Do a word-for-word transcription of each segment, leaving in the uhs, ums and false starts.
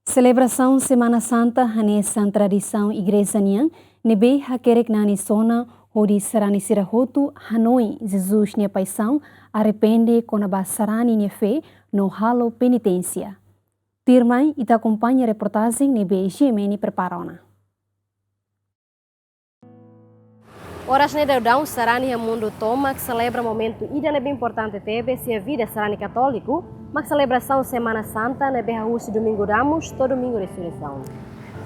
Selebrasaun Semana Santa hanesan tradisaun igreja nian ne'ebé hakerek nanis ona hodi sarani sira hotu hanoin Jesus nia paixaun, arrepende kona-ba sarani nia fé no halo peniténsia. Tuirmai ita akompaña reportajen ne'ebé G M N prepara ona. Oras ne'e daudaun sarani iha mundu tomak selebra momentu ida ne'ebé importante tebes iha vida sarani katóliku, mak selebrasaun Semana Santa ne'ebé hahú husi Domingu Ramos to'o Domingu Resureisaun.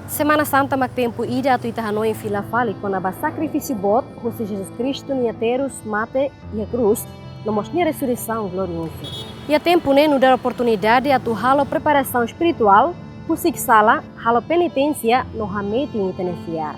Semana Santa mak tempu ida atu ita hanoin fila fali kona-ba sakrifísiu boot husi Jesus Kristu nia terus mate iha krús, no mós nia resureisaun gloriozu. Iha tempu ne'e nu'udar oportunidade atu halo preparasaun espirituál, husik sala, halo peniténsia no hametin ita-nia fiar.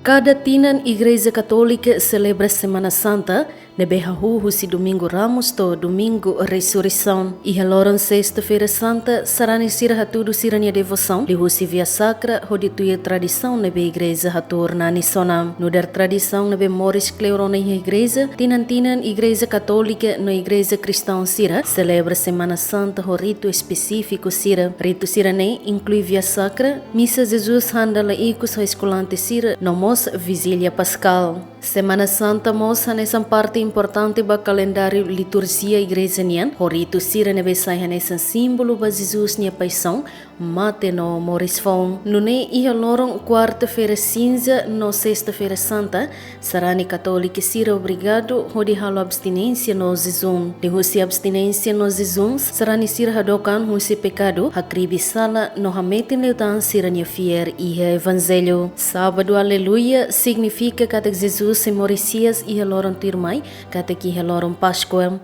Kada tinan Igreja Katólika selebra Semana Santa, ne'ebé hahú husi Domingu Ramos to'o Domingu Resureisaun. Iha loron Sesta-feira Santa, sarani sira hatudu sira-nia devosaun liuhusi Via Sacra hodi tuir tradisaun ne'ebé igreja hatuur nanis ona. Nu'udar tradisaun ne'ebé moris kleur ona iha igreja, tinan-tinan Igreja Katólika no Igreja Kristaun sira selebra Semana Santa ho ritu espesífiku sira. Ritu sira-ne'e inklui Via Sacra, misa Jesus han dala ikus ho eskolante sira, no mós Vijília Paskál. Semana Santa mós hanesan parte importante ba kalendáriu liturjia igreja nian, ho ritu sira ne'ebé sai hanesan símbolu ba Jesus nia paixaun, mate no moris foun. Nune'e iha loron Kuarta-feira Sinza no Sesta-feira Santa, sarani katólika sira obrigadu hodi halo abstinénsia no jejún. Liuhusi abstinénsia no jejún, sarani sira hadook an husi pekadu, hakribi sala no hametin liután sira-nia fiar iha Evanjellu. Sábadu Aleluia signifika katak Jesus sei moris hi'as iha loron tuirmai, katak iha loron Páskua.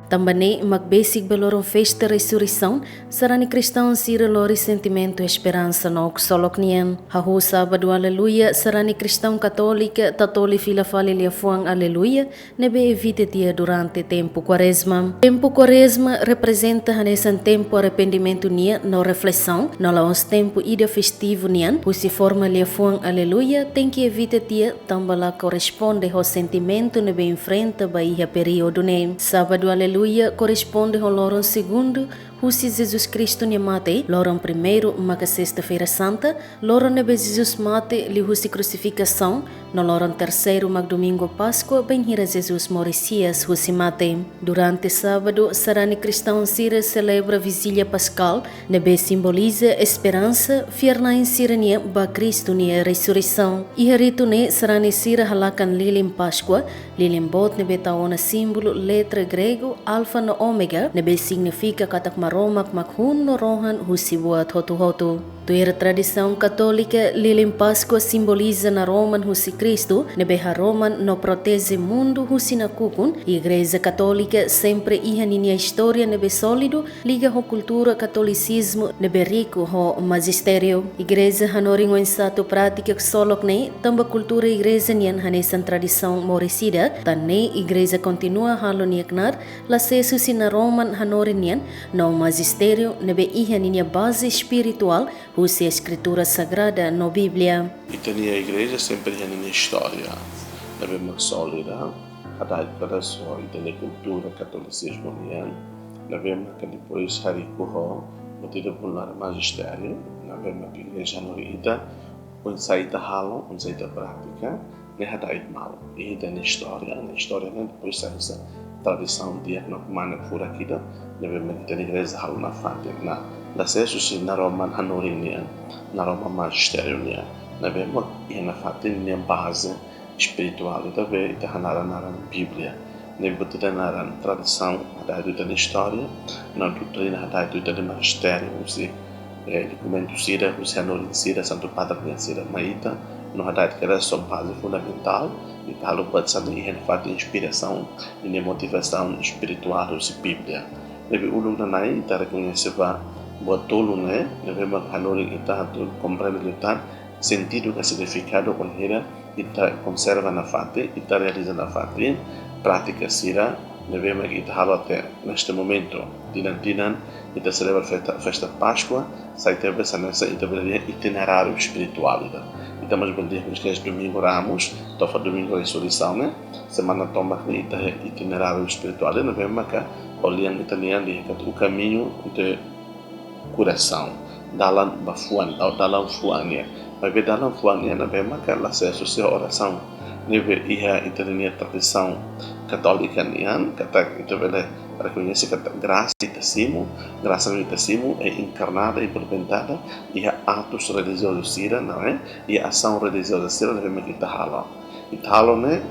Tanba ne'e mak besik ba loron festa Resureisaun, sarani kristaun sira lori sentimentu esperansa no ksolok nian. Hahú Sábadu Aleluia, sarani kristaun katólika tatoli fila fali liafuan Aleluia, ne'ebé evita tiha durante tempu Kuarezma. Tempu Kuarezma reprezenta hanesan tempu arrependimentu nian no reflesaun, no la'ós tempu ida festivu nian. Husi forma liafuan Aleluia tenke evita tiha tanba la korresponde ho sentimentu ne'ebé enfrenta ba iha períodu ne'e. Sábadu Aleluia korresponde ho loron segundu husi Jesus Kristu nia mate, loron primeiru maka Sesta-feira Santa, loron ne'ebé Jesus mate liuhusi krusifikasaun, no loron terseiru mak Domingu Páskua, bainhira Jesus moris hi'as husi mate. Durante sábadu, sarani kristaun sira selebra Vijília Paskál, ne'ebé simboliza esperansa fiar-na'in sira-nian ba Kristu nia resureisaun. Iha ritu ne'e sarani sira halakan lilin Páskua, lilin boot ne'ebé tau ona símbolu letra gregu Alfa no Ômega, ne'ebé signifika katak Maromak mak hun no rohan husi buat hotu-hotu. Tuir tradisaun katólika, lilin Páskua simboliza naroman husi Kristu, ne'ebé haroman no proteje mundu husi nakukun. Igreja Katólika sempre iha ninia istória ne'ebé sólidu, liga ho kultura katolisizmu ne'ebé riku ho majistériu. Igreja hanorin oinsá atu pratika ksolok ne'e, tanba kultura igreja nian hanesan tradisaun moris ida, tan ne'e igreja kontinua halo nia knaar, la sees husi naroman hanorin nian, no majistériu ne'ebé iha ninia baze espirituál husi Eskritura Sagrada no Bíblia. Ita-nia igreja sempre iha ninia istória ne'ebé mak sólida, hada'et kedas ho ita-nia kultura katolisizmu nian, ne'ebé maka depois hariku ho buat ida bolu naran majistériu, ne'ebé maka igreja hanorin ita, oinsá ita halo, oinsá ita pratika, ne'e hada'et malu. Iha ita-nia istória, nia istória ne'e depois sai hanesan tradisaun di'ak no kmanek furak ida, ne'ebé mak ita-nia igreja halo nafatin. Ne'e la sees husi naroman hanorin nian, naroman majistériu nian, ne'ebé mak iha nafatin nia baze espirituál ida be ita hanaran naran Bíblia. Ne'e buat ida naran tradisaun hada'et ita-nia istória, no doutrina hada'et ita-nia majistériu, husi, eh, dokumentu sira, husi hanorin sira, Santu Padre nian sira mai ita, no hada'et kedas ho baze fundamentál, ita halo buat hanesan ne'e iha nafatin inspirasaun, ninia motivasaun espirituál husi Bíblia. Ne'ebé uluk nanain ita rekoñese ba buat tolu ne'e, ne'ebé mak hanorin ita atu komprende liután sentidu ka signifikadu bainhira ita konserva nafatin, ita realiza nafatin prátika sira ne'ebé mak ita halo até neste momento. Tinan-tinan ita selebra festa, festa Páskua, sai tebes hanesan ita bele dehan itineráriu espirituál ida. Ita mós bele dehan katak Domingu Ramus, to'o Domingu Resureisaun ne'e, semana tomak ne'e ita iha itineráriu espirituál ne'ebé maka, ho lian ita-nian dehan katak o caminho de curação, dalan ba fuan, ou dalan fuan nian. Maibé dalan fuan nian ne'ebé maka la sei asosia orasaun. Ne'ebé iha ita-nia tradisaun katólika nian, katak ita bele rekoñese katak grasa ita simu, grasa ita simu é enkarnada, implementada iha atus relijiozu sira, não é? Iha asaun relijioza sira ne'ebé maka ita halo. Ita halo ne'e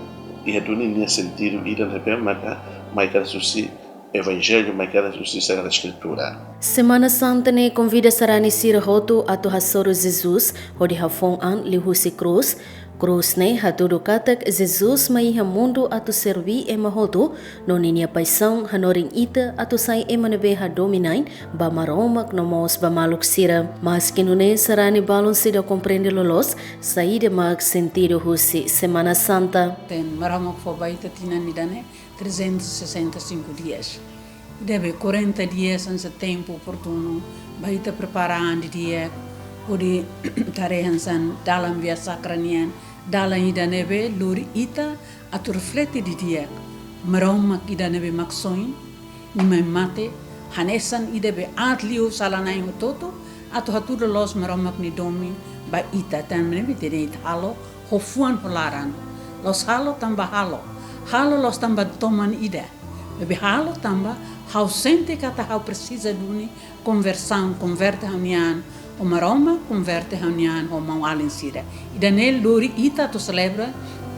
iha duni nia sentidu ida ne'ebé maka mai kedas husi Evanjellu, mai kedas husi Sagrada Eskritura. Semana Santa ne'e konvida sarani sira hotu atu hasoru Jesus hodi hafoun an liuhusi krús. Krús ne'e hatudu katak Jesus mai iha mundu atu serví ema hotu, no ninia paixaun hanorin ita atu sai ema ne'ebé hadomi-na'in ba Maromak no mós ba maluk sira. Maski nune'e, sarani balun seidauk komprende loloos saida mak sentidu husi Semana Santa. Ten Maromak fó ba ita tinan ida-ne'e trezentos e sessenta e cinco dias. Ida-ne'ebé quarenta dias hanesan tempu oportunu ba ita prepara an didi'ak, hodi ita haree hanesan dalan Via Sacra nian, dalan ida ne'ebé lori ita atu reflete didi'ak Maromak ida ne'ebé Maksoin, nia mai mate hanesan ida be aat liu sala-na'in hotu-hotu, atu hatudu loloos Maromak nia domin ba ita. Tan ne'ebé ita dehan ita halo ho fuan, ho laran. La'ós halo tanba halo. Halo la'ós tanba toman ida. Maibé halo tanba ha'u sente katak ha'u presiza duni konversaun, konverte ha'u-nia an ho Maromak, konverte ha'u-nia an ho maun-alin sira. Ida-ne'e lori ita atu selebra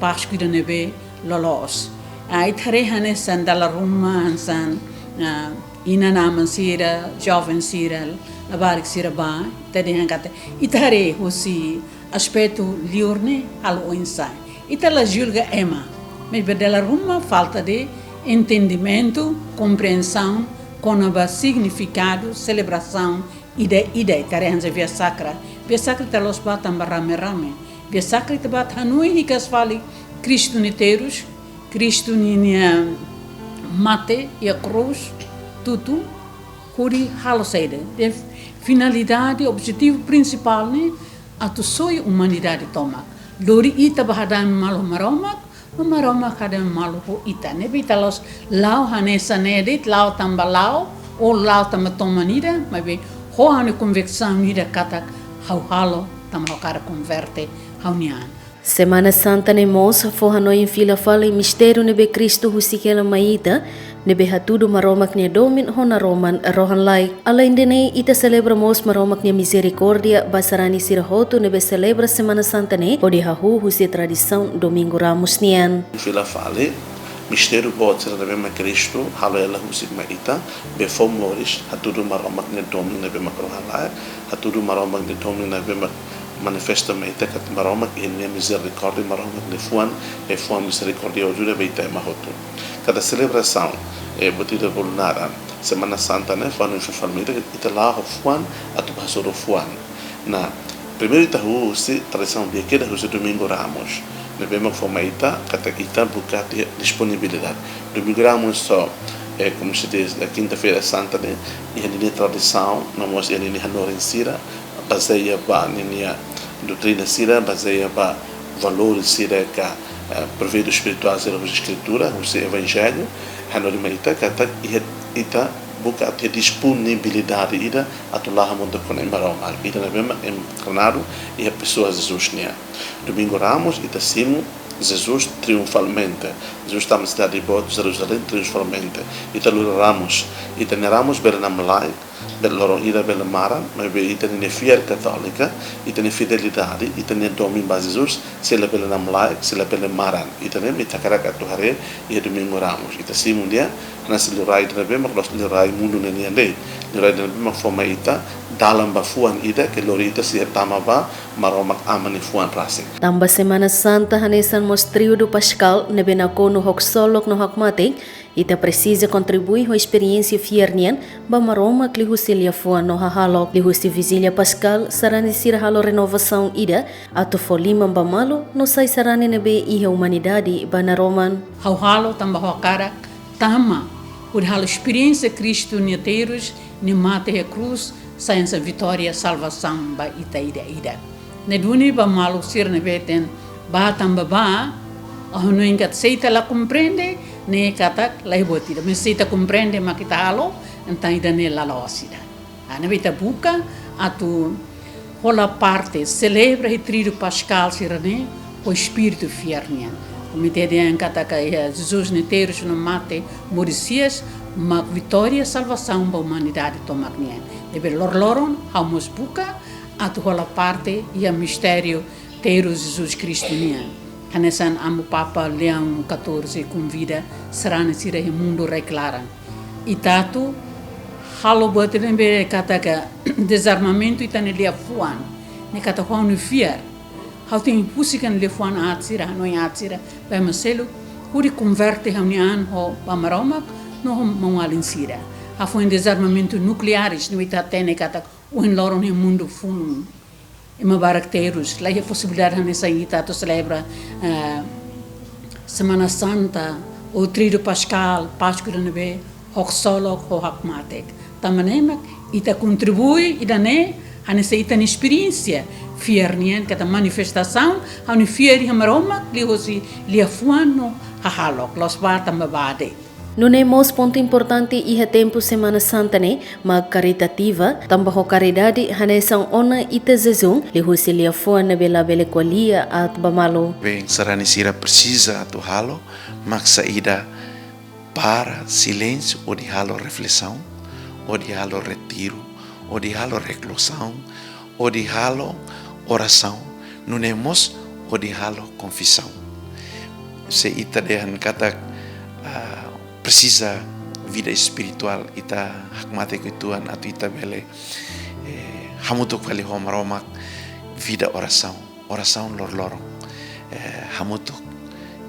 Páskua ida ne'ebé loloos. Ah, ita haree hanesan dala ruma hanesan, ah, inan-aman sira, joven sira, labarik sira bá, ita dehan katak, ita haree husi aspetu liur ne'e halo oinsá. Ita la julga ema, maibé dala ruma falta de entendimentu, kompriensaun kona-ba signifikadu selebrasaun ida-idak, ita haree hanesan Via Sacra. Via Sacra ita la'ós bá tanba rame-rame. Via Sacra ita bá atu hanoin hikas fali Kristu nia terus, Kristu nia, nia mate iha krús, tutu, hodi halo saida. Dehan finalidade, objetivu prinsipál ne'e atu soi umanidade tomak. Lori ita bá hadomi malu ho Maromak, no Maromak hadomi malu ho ita. Ne'ebé ita la'ós la'o hanesan ne'e de'it, la'o tanba la'o, ou la'o tanba toman ida, maibé ho ha'u-nia konviksaun ida katak ha'u halo tanba ha'u hakarak konverte ha'u-nia an. Semana Santa ne'e mós fó hanoin fila fali mistériu ne'ebé Kristu husik hela mai ita, ne'ebé hatudu Maromak nia domin ho naroman rohan-laek. Aleinde ne'e, ita selebra mós Maromak nia mizerikórdia ba sarani sira hotu ne'ebé selebra Semana Santa ne'e hodi hahú husi tradisaun Domingu Ramus nian. Fila fali mistériu boot sira ne'ebé mak Kristu halo hela husik mai ita, be fó moris, hatudu Maromak nia domin ne'ebé mak rohan-laek, hatudu Maromak nia domin ne'ebé mak manifesta mai ita katak Maromak iha nia mizerikórdia, Maromak nia fuan, iha fuan mizerikórdiozu ida ba ita ema hotu. Kada selebrasaun, eh, buat ida bolu naran Semana Santa ne'e, fó hanoin fila fali mai ita, ita la'o ho fuan atu bá hasoru fuan. Nah, primeiru ita hahú husi tradisaun di'ak ida husi Domingu Ramus. Ne'ebé mak fó mai ita, katak ita buka atu iha disponibilidade. Domingu Ramus só, eh, como se diz, a Quinta-feira Santa ne'e, iha ninia tradisaun, no mós iha ninia hanorin sira, bazeia ba ninia doutrina sira, bazeia ba valór sira ka, eh, proveidu espirituál sira husi Eskritura, husi Evanjellu, hanorin mai ita katak iha, ita buka atu iha disponibilidade ida atu la'o hamutuk ho Maromak. Ida ne'ebé mak enkarnadu iha pesoa Jesus nian. Domingu Ramus, ita simu Jesus triunfalmente. Jesus tama sidade boot Jerusalém triunfalmente. Ita lori ramus. Ita-nia ramus bele namlaik, bele loron ida bele maran, maibé ita-nia fiar katólika, ita-nia fidelidade, ita-nia domin ba Jesus, sei la bele namlaik, sei la bele maran. Ida-ne'e mak ita hakarak atu haree iha Domingu Ramus. Ita simu nia, hanesan liurai ida ne'ebé mak la'ós liurai mundu ne'e nian de'it. Liurai ida ne'ebé mak fó mai ita dalan ba fuan ida ke lori ita sei tama ba Maromak Aman nia fuan rasik. Tanba Semana Santa hanesan mós tríodu paskál ne'ebé nakonu ho ksolok no hakmatek, ita presiza kontribui ho esperiénsia fiar nian ba Maromak liuhusi liafuan no hahalok. Liuhusi Vijília Paskál, sarani sira halo renovasaun ida atu fó liman ba malu no sai sarani ne'ebé iha umanidade ba naroman. Ha'u halo tanba ha'u hakarak tama hodi halo esperiénsia Kristu nia terus, nia mate iha krús, sai hanesan vitória, salvasaun ba ita ida-idak. Ne'e duni ba maluk sira ne'ebé tenke bá tanba bá, ha'u hanoin katak se ita la komprende, ne'e katak laiha buat ida. Mas se ita komprende mak ita halo, entaun ida-ne'e la loos ida. Ah, ne'ebé ita buka atu hola parte, selebra iha Tríduo Paskál sira-ne'e ho espíritu fiar nian. Komu ita dehan katak iha Jesus ne'e terus no mate, moris hi'as, mak vitória, salvasaun ba umanidade tomak nian. Ne'ebé loroloron ha'u mós buka atu hola parte iha mistériu terus Jesus Kristu nian. Hanesan Amu Papa Leão catorze konvida sarani sira iha mundu rai-klaran. Ita atu halo buat ne'ebé katak dezarmamentu ita-nia liafuan. Ne'e katak ha'u-nia fiar. Ha'u tenke husik ha'u-nia liafuan aat sira, hanoin aat sira, ba ema seluk, hodi konverte ha'u-nia an ho ba Maromak, no ho maun-alin sira. Hafoin dezarmamentu nukleares, no ita hatene katak ohin loron iha mundu funu. Ema barak terus, laiha posibilidade hanesan ita atu selebra, eh, Semana Santa, ou Tríduo Paskál, Páskua ida ne'ebé, ho ksolok, ho hakmatek. Tanba ne'e mak ita kontribui ida-ne'e, hanesan ita-nia esperiénsia fiar nian, katak manifestasaun ha'u-nia fiar iha Maromak, liuhosi liafuan no hahalok, la'ós bá tanba bá de'it. Nune'e mós pontu importante iha tempu Semana Santa ne'e, mak karitativa, tanba ho karidade hanesan ona ita jejún, liuhosi liafuan ne'ebé labele ko'alia aat ba malu. Bem, sarani sira presiza atu halo, mak saida, para, silénsiu, hodi halo reflesaun, hodi halo retiru, hodi halo rekluzaun, hodi halo orasaun, nune'e mós hodi halo konfisaun. Se ita dehan katak, ah, presiza vida espirituál, ita hakmatek uitoan atu ita bele, eh, hamutuk fali ho Maromak, vida orasaun, orasaun loroloron. Eh, hamutuk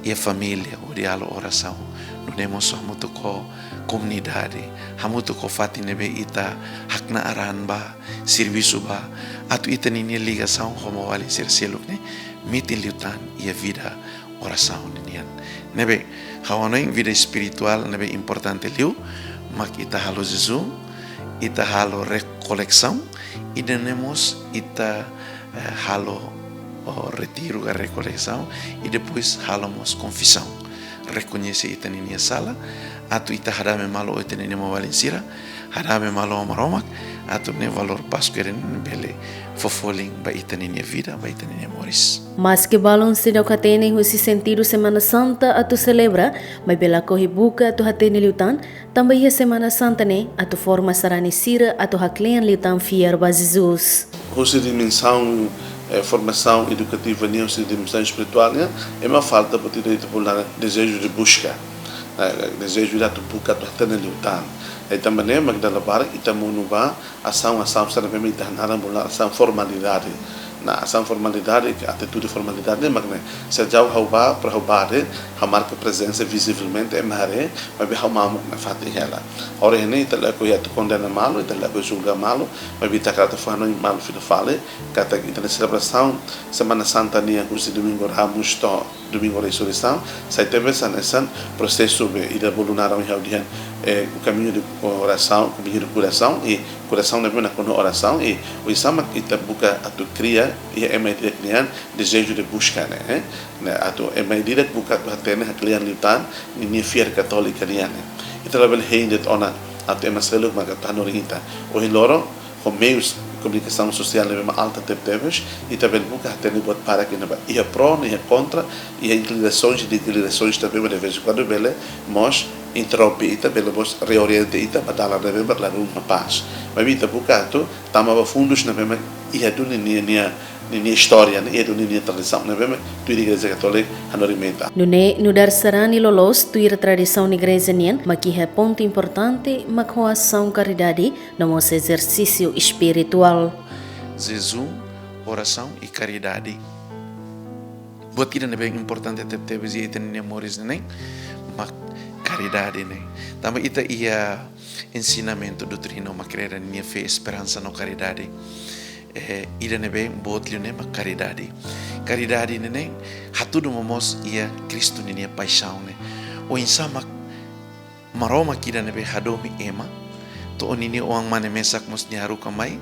iha família, hodi halo orasaun. Nune'e mós hamutuk ho komunidade, hamutuk ho fatin ne'ebé ita hakna'ar an ba, servisu ba, atu ita-nia ligasaun ho maun-alin sira seluk ne'e, metin liután iha vida orasaun ninian. Ne'ebé, ha'u hanoin vida espirituál ne'ebé importante liu, mak ita halo jejún, ita halo rekolesaun, ida-ne'e mós ita, eh, halo, oh, retiru ka rekolesaun, i depois halo mós konfisaun. Rekoñese ita-nia sala, atu ita hadame malu ho ita-nia maun-alin sira, hadame malu ho Maromak, atu nune'e valór Páskua ne'e bele fó folin ba ita-nia vida, ba ita-nia moris. Maske balun seidauk hatene husi sentidu Semana Santa atu selebra, maibé lakohi buka atu hatene liután, tanba iha Semana Santa ne'e atu forma sarani sira atu haklean liután fiar ba Jesus. Husi dimensaun, eh, formasaun edukativa nian, husi dimensaun espirituál nian, ema falta buat ida ita bolu dezeju de buska. Eh, dezeju ida atu buka, atu hatene liután. Entaun, maneira mak dala barak ita monu ba asaun, asaun sira ne'ebé mak ita hanaran bolu asaun formalidade. Nah, asaun formalidade, atitude formalidade ne'e mak ne'e. Sejauh ha'u bá, para ha'u bá de'it, ha'u marka prezensa vizivelmente, ema haree, maibé ha'u mamuk nafatin hela. Ohin ne'e ita lakohi atu kondena malu, ita lakohi julga malu, maibé ita hakarak atu fó hanoin malu fila fali, katak ita-nia selebrasaun Semana Santa nian husi Domingu Ramus to'o Domingu Resureisaun, sai tebes hanesan prosesu be ida bolu naran ha'u dehan, eh, o caminho de oração, o caminho de coração, i korasaun ne'ebé nakonu orasaun, i oinsá mak ita buka atu kria iha ema ida-idak nian dezeju de buska ne'e, eh? Ne'e atu ema ida-idak buka atu hatene, haklean liután ninia fiar katólika nian ne'e. Ita labele hein de'it ona atu ema seluk mak atu hanorin ita. Ohin loron, ho meius komunikasaun sosiál ne'ebé mak alta tebetebes, ita bele buka hatene buat barak iha ne'ebá, iha pró, iha kontra, iha inklinasoens, desinklisasoens ne'ebé mak de vez em quando bele mós interrompe ita, bele mós reorienta ita ba dalan ne'ebé mak la dún kapás. Maibé ita buka atu tama ba fundus ne'ebé mak iha duni nia, nia, nia, nia istória, ne'e iha duni nia tradisaun, ne'ebé mak tuir Igreja Katólika hanorin mai ita. Nune'e nu'udar sarani loloos tuir tradisaun igreja nian, mak iha pontu importante, mak ho asaun karidade, no mós ezersísiu espirituál. Jejún, orasaun i karidade. Buat ida ne'ebé importante tebetebes iha ita-nia moris ne'e, mak karidade ne'e. Tanba ita iha ensinamentu, doutrina, mak kreda, nia fé, esperansa no karidade. Eh, ida ne'ebé boot liu ne'e mak karidade. Karidade ne'e hatudu momoos iha Kristu ninia paixaun ne'e. Oinsá mak Maromak ida ne'ebé hadomi ema, to'o ninia oan-mane mesak mós nia haruka mai,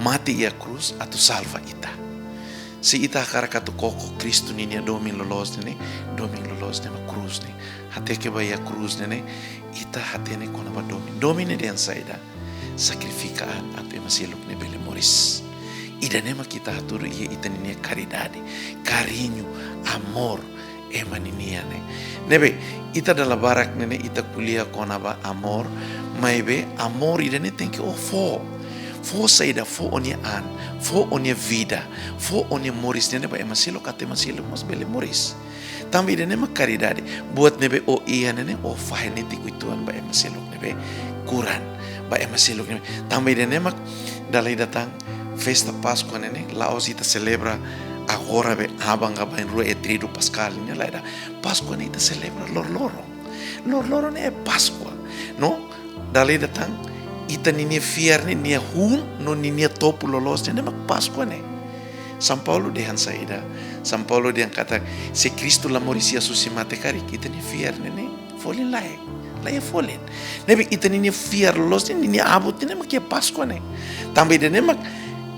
mate iha krús atu salva ita. Se ita hakarak atu koko Kristu ninia domin loloos ne'e, domin loloos ne'e mak krús ne'e. Hateke ba iha krús ne'e, ita hatene kona-ba domin. Domin ne'e dehan saida? Sakrifika an atu ema seluk ne'e bele moris. Ida-ne'e mak ita hatudu iha ita ninia karidade, kariñu, amor, ema ninian ne'e. Ne'ebé, ita dala barak ne'e, ita ko'alia kona-ba amor, maibé amor ida-ne'e tenke o fó. Fó saida? Fó ó-nia an, fó ó-nia vida, fó ó-nia moris ne'e ba ema seluk atu ema seluk mós bele moris. Tanba ida-ne'e mak karidade, buat ne'ebé ó iha ne'e, ó fahe netik uitoan ba ema seluk ne'ebé kuran, ba ema seluk ne'ebé. Tanba ida-ne'e mak dala ida tan festa Páskua ne'e, la'ós ita selebra agora be aban ka bainrua iha tridu paskál ne'e, lae ida. Páskua ne'e ita selebra loroloron. Loroloron ne'e Páskua. No, dala ida tan ita ninia fiar ne'e, nia hun no ninia topu loloos ne'e mak Páskua ne'e. São Paulo dehan saida? São Paulo dehan katak, se Kristu la moris iha husi mate karik, ita-nia fiar ne'e, ne'e folin lae. Lae folin. Ne'ebé ita ninia fiar loloos ne'e, ninia abut ne'e mak iha Páskua ne'e. Tanba ida-ne'e mak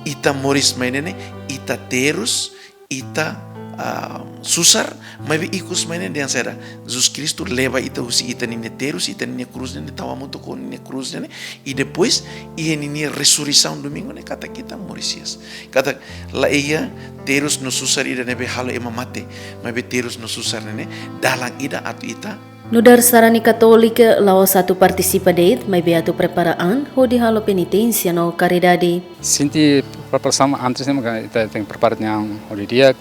ita moris mai ne'e, ita terus, ita, ah, susar, maibé ikus mai ne'e dehan saida? Jesus Kristu leba ita husi ita ninia terus, ita ninia krús ne'e, tau hamutuk ho ninia krús ne'e, i depois iha ninia resureisaun domingu ne'e katak ita moris hi'as. Katak la iha terus no susar ida ne'ebé halo ema mate, maibé terus no susar ne'e dalan ida atu ita. Nu'udar sarani Katólika, la'ós atu partisipa de'it, maibé atu prepara an hodi halo peniténsia no karidade. Sente preparasaun antes ne'e maka ita tenke prepara tiha an hodi di'ak,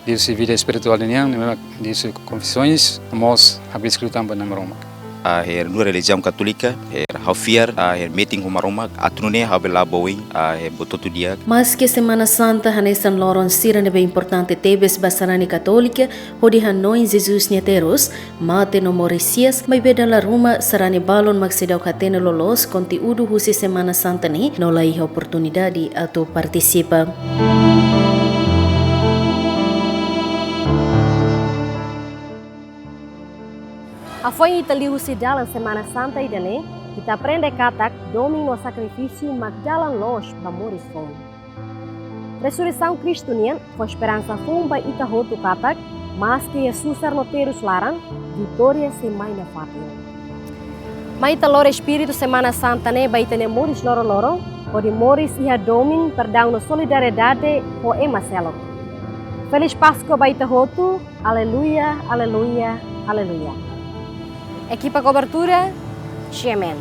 liuhusi vida espirituál nian, ne'e maka liuhusi konfesoens, no mós ha'u bele eskritu tanba Nai Maromak. Ah, iha nu'udar relijiaun Katólika, iha ha'u fiar, ah, iha metin ho Maromak, atu nune'e ha'u bele la'o ba oin, ah, iha buat hotu di'ak. Maske Semana Santa hanesan loron sira ne'ebé importante tebes ba sarani Katólika, hodi hanoin Jesus nia terus, mate no moris hi'as, maibé dala ruma sarani balun mak seidauk hatene loloos konteúdu husi Semana Santa ne'e, no la iha oportunidade atu partisipa. Hafoin ita liuhusi dalan Semana Santa ida-ne'e, ita aprende katak domin no sakrifísiu mak dalan loos ba moris foun. Resureisaun Kristu nian fó esperansa foun ba ita hotu katak, maske iha susar no terus laran, vitória sei mai nafatin. Mai ita lori espíritu Semana Santa ne'e ba ita-nia moris loroloron, hodi moris iha domin, perdaun no solidariedade ho ema seluk. Feliz Páskua ba ita hotu. Aleluia, aleluia, aleluia. Ekipa kobertura, G M N.